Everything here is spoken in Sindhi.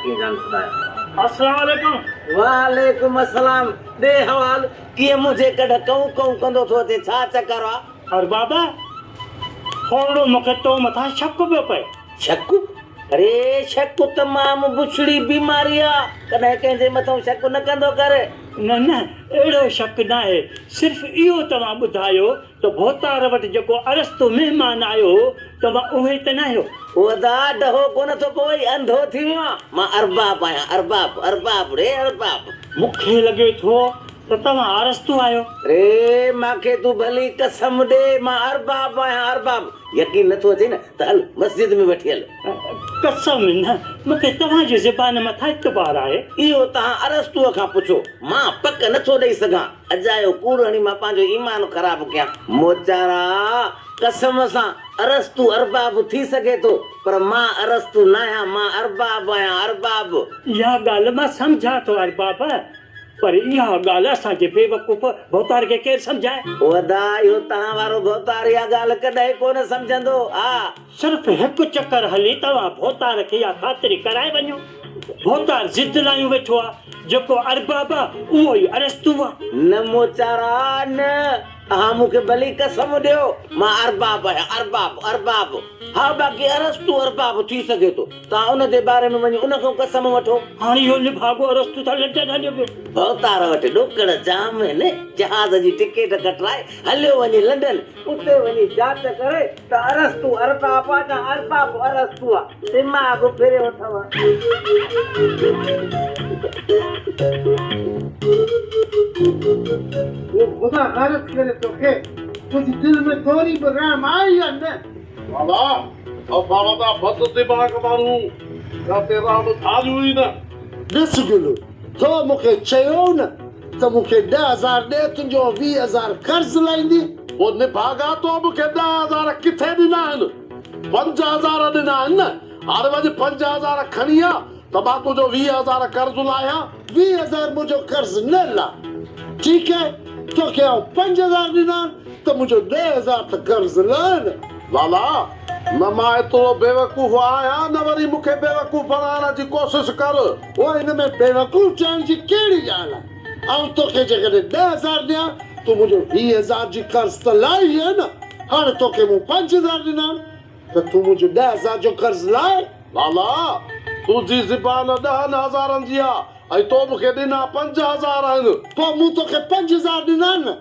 ڪيئن جان ڇڏايان. السلام عليڪم. وعليڪم السلام ڏي حوال ڪيئن منهنجي ڪڍ ڪئون ڪئون ڪندو ٿو اچين ڇا چڪر آ. ارباب ٿورڙو مونکي تو مٿان شڪ پيو پئي. شڪ؟ اري شڪ تمام بڇڙي بيماري آ ڪڏهن ڪنهن جي مٿئون شڪ نه ڪندو ڪر. نه نه اهڙو شڪ ناهي صرف اهو توهان ٻڌايو ته ڀوتار وٽ جيڪو ارسطو مهمان آيو هو، توهان اهي ته ناهيو؟ او ادا، ڊهو ڪونه ٿو پوئي، انڌو ٿي ويو آن. مان ارباب آهيان، ارباب، ارباب ڙي ارباب. مون کي لڳي ٿو ته توهان ارسطو آهيو. ري، مان کي تون ڀلي قسم ڏي، مان ارباب آهيان، ارباب. يقين نه ٿو اچئي نه ته هل مسجد ۾ وٺي هل. قسم نه، مون کي توهان جي زبان مٿان اعتبار آهي. اهو توهان ارسطوء کان پڇو، مان پڪ نه ٿو ڏئي سگهان. اجايو ڪوڙ هڻي مان پنهنجو ايمان خراب ڪيان. موچارا! قسم سان ارسطو ارباب ٿي سگهي ٿو، پر مان ارسطو ناهيان، مان ارباب آهيان، ارباب. اها ڳالهه مان سمجهان ٿو ارباب، پر اها ڳالهه اسان جي بيوقوف ڀوتار کي ڪير سمجهائي؟ او ادا، اهو توهان وارو ڀوتار اها ڳالهه ڪڏهن ڪونه سمجهندو. ها! صرف هڪ چڪر هلي توهان ڀوتار کي اها خاطري ڪرائي وڃو. ڀوتار ضد لايون ويٺو آ، جيڪو ارباب آ، اهو ئي ارسطو آ. نه موچارا نه، توهان مون کي ڀلي قسم ڏيو، مان ارباب آهيان، ارباب، ارباب. ها باقي ارسطو ارباب ٿي سگهي ٿو، توهان ان جي باري ۾ وڃي ان کان قسم وٺو. هاڻي اهو نڀاڳو ارسطو ته لنڊن هليو ويو. ڀوتار وٽ ڏوڪڙ جام آهن، جهاز جي ٽڪيٽ ڪٽرائي هليو وڃي لنڊن، اتي وڃي جاچ ڪري ته ارسطو ارباب آ يا ارباب ارسطو آ. دماغ ڦريو اٿو. او خدا غارت ڪري توکي، تنهنجي دل ۾ ٿوري به رحم آهي يا نه؟ لالا، اسان وڏا بد دماغ ماڻهو، ڪنهن تي رحم ڌاريون ئي نه. ڏس گلو، تو مون کي چيو نه ته مون کي 10,000 ڏي، تنهنجو 20,000 قرض لائيندين. او نڀاڳا، تو مون کي 10,000 ڪٿي ڏنا آهن؟ 5,000 ڏنا آهن نه، هاڻي وڃ 5,000 کڻي آ ته مان تنهنجو 20,000 قرض لاهيان. 20,000 منهنجو قرض نه لاهه، ٺيڪ آهي، توکي آئون 5,000 ڏنا آهن ته منهنجو 10,000 ته قرض لاهه نه. لالا، نه مان ايترو بيوقوف آهيان نه وري مون کي بيوقوف بڻائڻ جي ڪوشش ڪر. او هن ۾ بيوقوف چوڻ جي ڪهڙي ڳالهه آهي، آئون توکي جيڪڏهن 10,000 ڏيان، تون منهنجو 20,000 جي قرض ته لاهي ها نه، هاڻي توکي مون 5,000 ڏنا آهن ته تون منهنجو 10,000 جو قرض لاهه. لالا، تنهنجي زبان ڏهن هزارن جي آ ۽ تو مون کي ڏنا 5,000 آهن. پوء مون توکي 5,000 ڏنا آهن نه.